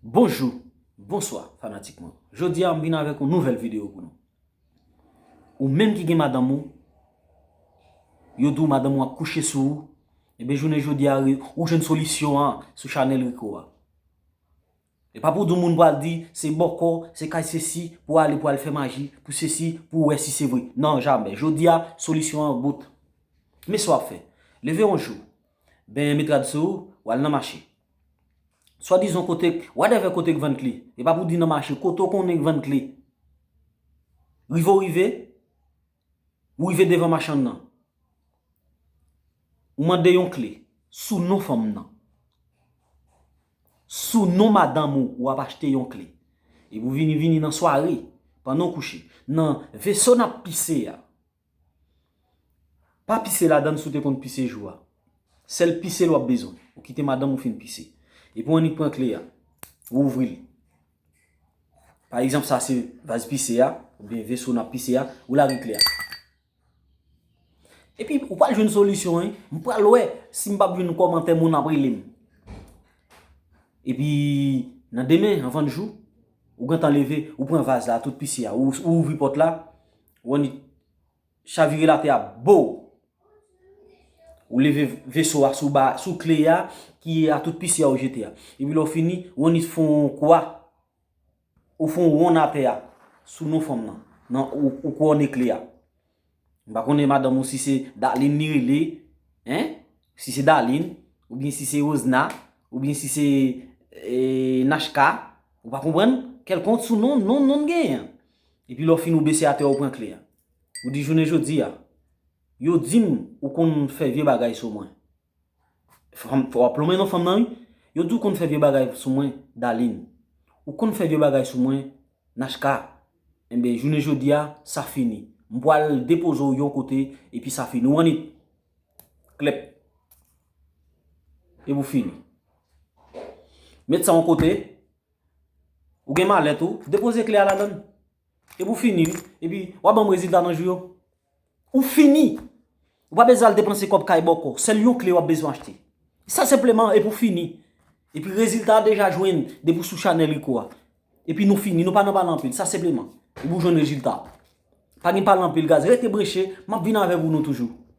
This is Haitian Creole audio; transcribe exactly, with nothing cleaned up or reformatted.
Bonjou, bonswa, fanatik mwen. Jodi a, m vin avèk yon nouvèl videyo pou nou. Ou menm ki gen madanm ou, yo di w madanm ou ap kouche sou ou, ebyen, jounen jodi a, ou jwenn solisyon an sou chanèl Rico a. E pa pou di moun pral di, se bòkò, se kay sesi, pou ale, pou al fè maji, pou sesi, pou wè si se vre. Non, jamè. Jodi a, solisyon an bout. Men sa w ap fè. Leve yon jou, benyen met rad sou ou, w al nan mache. Swadizan kote, whatever kote k vann kle. E pa pou di nan mache, kote w konnen k vann kle. Rive w rive, ou rive devan machann nan. Ou mande yon kle, sou non fanm nan. Sou non madanm ou, w ap achte yon kle. Epi w vini, vini nan sware, pandan w kouche. Nan veso n ap pise a. Pa pise ladann si w te konn pise jou a. Sèl pise l w ap bezwen. Ou kite madanm ou fin pise. Epi w annik pran kle a. Ou ouvri l. Pa egzanp, sa se vaz pise a, oubyen veso n ap pise a, ou lage kle a. Epi, ou pral jwenn solisyon, wi. M pral wè si m p ap jwenn kòmantè moun ap rele m. Epi, nan demen, anvan jou, ou gentan leve, ou pran vaz la, tout pise a, ou, ou ouvri pòt la, ou annik chavire l atè a, bo! Ou leve veso a sou ba, sou kle a, ki a tout pise a ou jete a. Epi lè w fini, ou annik fè yon kwa, ou fè yon wonn atè a, sou non fanm nan, nan ou, ou kouwone kle a. M pa konnen madanm ou si se Darline li rele, en? Si se Darline, oubyen si se Rosna, oubyen si se, e, Nachka, ou pa konprann? Kèlkonk sou non, non, non l genyen an. Epi lè w fini ou bese atè a, ou pran kle a. Ou di jounen jodi a, yo di m ou konn fè vye bagay sou mwen. Fanm, w ap lonmen non fanm nan, wi. Yo di w konn fè vye bagay sou mwen, Darline. Ou konn fè vye bagay sou mwen, Nachka. Enben, jounen jodi a, sa fini. M pral depoze w yon kote, epi sa fini. Ou annik klèp. Epi w fini. Met sa yon kote. Ou gen malèt ou, depoze kle a ladann. Epi w fini, wi. Epi, w ap ban m rezilta nan jou yo. Ou fini. Ou pa bezwen al depanse kòb kay bòkò. Sèl yon kle w ap bezwen achte. Sa senpleman, epi w fini. Epi rezilta a deja jwenn depi w sou chanèl Rico a. Epi nou fini, nou pa nan pale anpil. Sa senpleman. Epi w jwenn rezilta. Pa gen pale anpil, guys. Rete branche, m ap vin avè pou nou toujou.